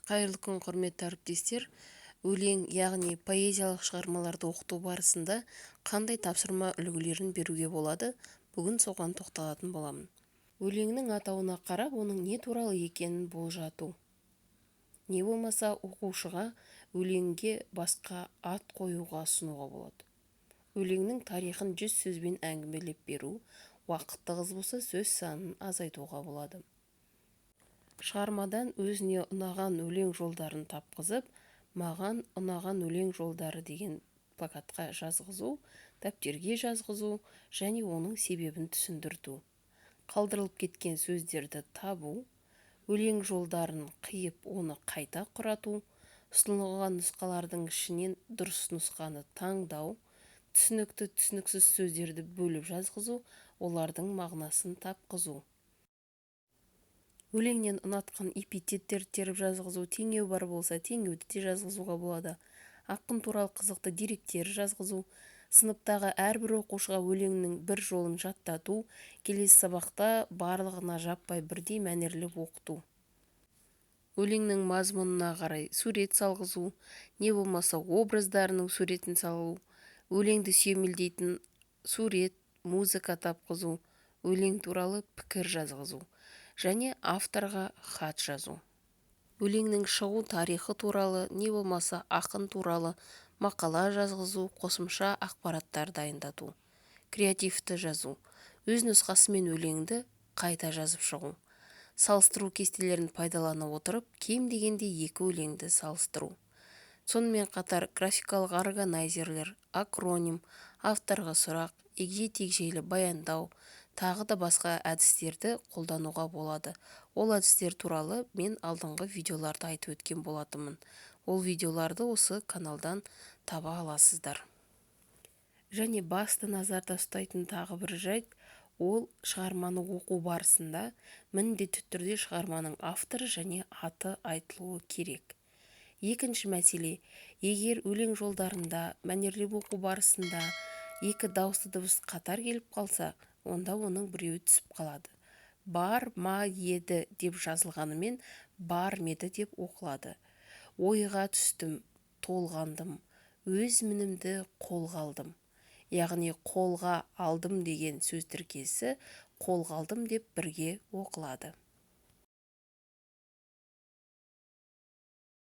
Қайырлы күн, құрметті әріптестер! Өлең, яғни поэзиялық шығармаларды оқыту барысында қандай тапсырма үлгілерін беруге болады, бүгін соған тоқталатын боламын. Өлеңнің атауына қарап, оның не туралы екенін болжату. Не болмаса оқушыға өлеңге басқа ат қоюға ұсынуға болады. Өлеңнің тарихын 100 сөзбен әңгімелеп беру, уақыт тығыз болса, сөз санын азайтуға болады. Шығармадан өзіне ұнаған өлең жолдарын тапқызып, «Маған ұнаған өлең жолдары» деген плакатқа жазғызу, дәптерге жазғызу және оның себебін түсіндірту. Қалдырылып кеткен сөздерді табу, өлең жолдарын қиып, оны қайта құрату, ұсынылған нұсқалардың ішінен дұрыс нұсқаны таңдау, түсінікті, түсініксіз сөздерді бөліп жазғызу, олардың мағынасын тапқызу. Өлеңнен ұнатқан эпитеттерді теріп жазғызу, теңеу бар болса, теңеуді де жазғызуға болады. Ақын туралы қызықты деректер жазғызу, сыныптағы әрбір оқушыға өлеңнің бір жолын жаттату, келесі сабақта барлығына жаппай бірдей мәнерлеп оқыту. Өлеңнің мазмұнына қарай сурет салғызу, не болмаса образдарының суретін салу, өлеңді сүйемелдейтін сурет, музыка тапқызу, өлең туралы пікір жазғызу және авторға хат жазу. Өлеңнің шығу тарихы туралы, не болмаса ақын туралы мақала жазғызу, қосымша ақпараттар дайындату, креативті жазу, өз нұсқасымен өлеңді қайта жазып шығу, салыстыру кестелерін пайдалана отырып, кем дегенде екі өлеңді салыстыру. Сонымен қатар графикалық органайзерлер, акроним, авторға сұрақ, егжей-тегжейлі баяндау, тағы да басқа әдістерді қолдануға болады. Ол әдістер туралы мен алдыңғы видеоларда айтып өткен болатынмын. Ол видеоларды осы каналдан таба аласыздар. Және басты назарда ұстайтын тағы бір жайт, ол шығарманы оқу барысында міндетті түрде шығарманың авторы және аты айтылуы керек. Екінші мәселе, егер өлең жолдарында мәнерлеп оқу барысында екі дауысты дыбыс қатар келіп қалса, онда оның біреуі түсіп қалады. Бар ма еді деп жазылғанымен бар меді деп оқылады. Ойға түстім, толғандым, өз мінімді қолға алдым. Яғни қолға алдым деген сөз тіркесі қолға алдым деп бірге оқылады.